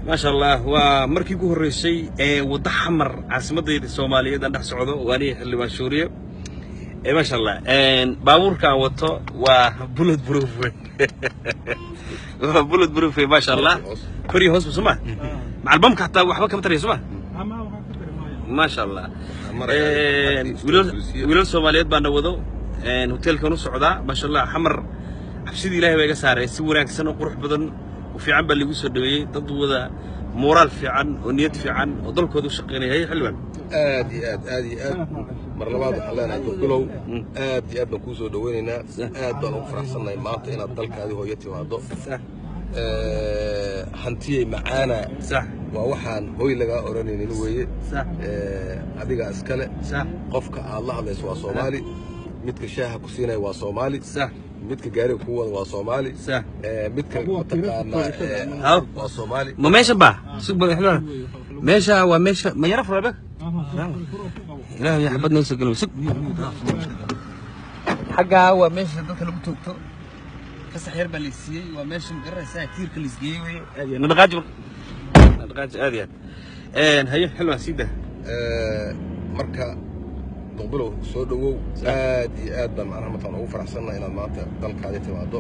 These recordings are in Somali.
Maasha Allah, waa markii ugu horreysay ee waddo Xamar, caasimadayda Soomaaliyeed, aan dhex socdo. Waa aniga Xildhibaan Shuuriye. Maasha Allah, baabuurka aan wato waa bullet proof wey, waa bullet proof wey. Maasha Allah, kor iyo hoosba soo ma macalbamka xataa waxba kama taraya, soo ma? Maasha Allah, wiilal Soomaaliyeed baana wado, hoteelkan u socdaa. Maasha Allah, Xamar cabsidii Ilaahay baa iga saaray. Si wanaagsan oo qurux badan oo fiican baa lagu soo dhaweeyey, dad wada moraal fiican oo niyad fiican oo dalkooda u shaqaynaya. Haye xildhibaan. Aad iyo aad, aad iyo aad. Mar labaad waxaan leenahay, Duqbilow, aad iyo aad baan kuu soo dhawaynaynaa. Aad baan ugu faraxsannahay maanta inaad dalkaadii hooyo timaado. Hantiyey macaana waa waxaan hoy lagaa odhanaynin weeye. Adigaa iskale. Qofka aad la hadlayso waa Soomaali, midka shaaha ku siinaya waa Soomaali, midka gaariga kuu wada waa Soomaali, midka mataqaanaa waa Soomaali. Ma meesha ba sug bal xildhibaan, meesha waa meesha ma yara furabe. Ilaahu ya xabad noo soo gelo. Sug, xaggaa waa meesha dadka lagu toogto. Fasax yar baa la siiyey. Waa meesha, ma garanaysaa, tiirka la isgeeyey wey. Aad iyo nadaqaaji, nadaqaaji, aad iyo aad. Haye xildhibaan, sii dah. Marka Duqbilow, soo dhowow. Aad iyo aad baan macnaha mataan ugu faraxsannahay inaad maanta dalkaadi timaado.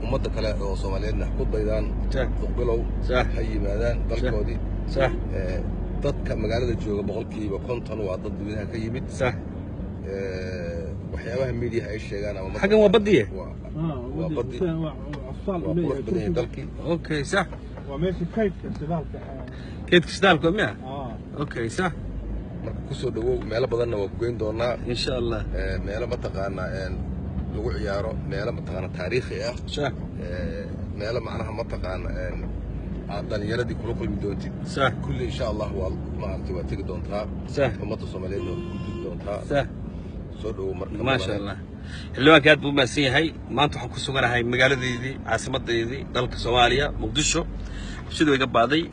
Ummadda kale oo Soomaaliyeedna ku daydaan Duqbilow, ha yimaadaan dalkoodii. Dadka magaalada jooga 50% waa dad dibadaha ka yimid. Waxyaabaha miidiyaha ay sheegaan ama Xaggan waa badiye. Waa badi, waa qurux badan yahay dalkii. Okay, sax. Waa meesha kaydka shidaalka. Kaydka shidaalka miya? Okay, sax. Marka kusoo dhowow, meelo badanna waa ku geyn doonaa. Insha Allah. Meelo mataqaanaa lagu ciyaaro, meelo mataqaana taariikhi ah, meelo macnaha mataqaana aad dhalinyaradii kula kulmi doontid. Kulli insha Allah waa maaragtay, waa tegi doontaa. Ummadda Soomaaliyeedna waa ku tegi doontaa. Soo dhowow marka. Maasha Allah, xildhibaanka aad buu u mahadsan yahay. Maanta waxaan ku suganahay magaaladeydii, caasimadeydii, dalka Soomaaliya, Muqdisho. Cabsidii way iga baaday,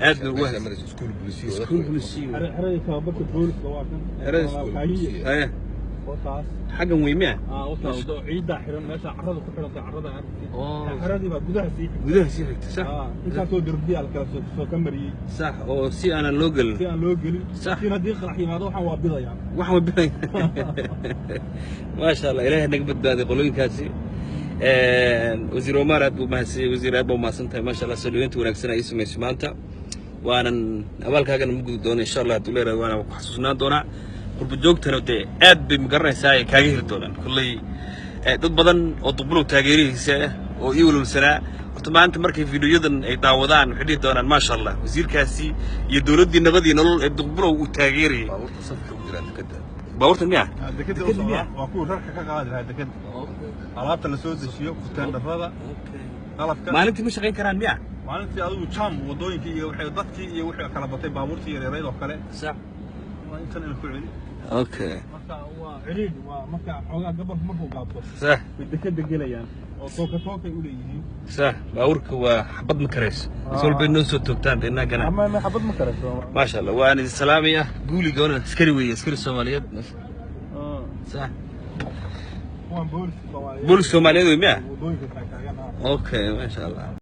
aad buu ugu Meesha maraysa iskuul bulisiyo. Iskuul bulisiyo. Xeradii tababarka booliska waa kan. Xeradii iskuul bulisiyo. Haye. Wataas. Xaggan wey miya? Wataa wado ciiddaa xiran, meesha carrada ku xidhantay, carrada arkay. Oo. Xeradii baa gudaha sii xigtay. Gudaha sii xigta, sax. Intaasoo derbiyaa la kala soo ka mariyey. Sax, oo si aanan loo gelin. Si aan loo gelin. Laakiin haddii qarax yimaado, waxaan waa bidayaan. Waxaan waa biday. Maasha Allah, Ilaahay naga badbaaday qolooyinkaasi. Wasiir Omar aad buu mahadsan. Wasiir, aad baa umahadsan tahay. Maasha Allah, soo dhaweynta wanaagsan ay samaysay maanta, waanan abaalkaagana ma gudi doono insha Allah hadduu leeyahay, waana ku xasuusnaan doonaa. Qurba joogtana dee aad bay, magaranaysaa, ay kaaga heli doonaan kolley. Dad badan oo Duqbulow taageerihiisa ah oo ii walwalsanaa horta maanta markay fiidiyoyadan ay daawadaan, waxay dhihi doonaan: "Maasha Allah, wasiirkaasi iyo dowladdii Nabadii Nolol ee Duqbulow uu taageerayay." Baabuurta safka ugu jiraan dekada. Baabuurtan miya? Dekada u socdaa waa kuwa rarka ka qaadi lahaa dekada, alaabta la soo dejiyo, kuteendarrada, qalabka. Maalintii ma shaqayn karaan miya? Maalintii adigu jam wadooyinkii iyo waxay dadkii iyo wixii kala batay, baabuurtii yaryarayd oo kale. Waa intan ina ku celi. Marka waa ciriidh, waa marka xoogaa gobolka markuu gaabto way dekada gelayaan oo tooka tookay u leeyihiin. Sax, baabuurka waa xabad ma karayso, is walbay noo soo toogtaan dhinagana. Ama xabad ma karayso. Maasha Allah, waan idin salaamaya. Guuligoona askari weeye, askari Soomaaliyeed, sax. Kuwan booliska Soomaaliyeed. Boolis Soomaaliyeed wey miya? Wadooyinka taagtaagan. Okay, maasha Allah.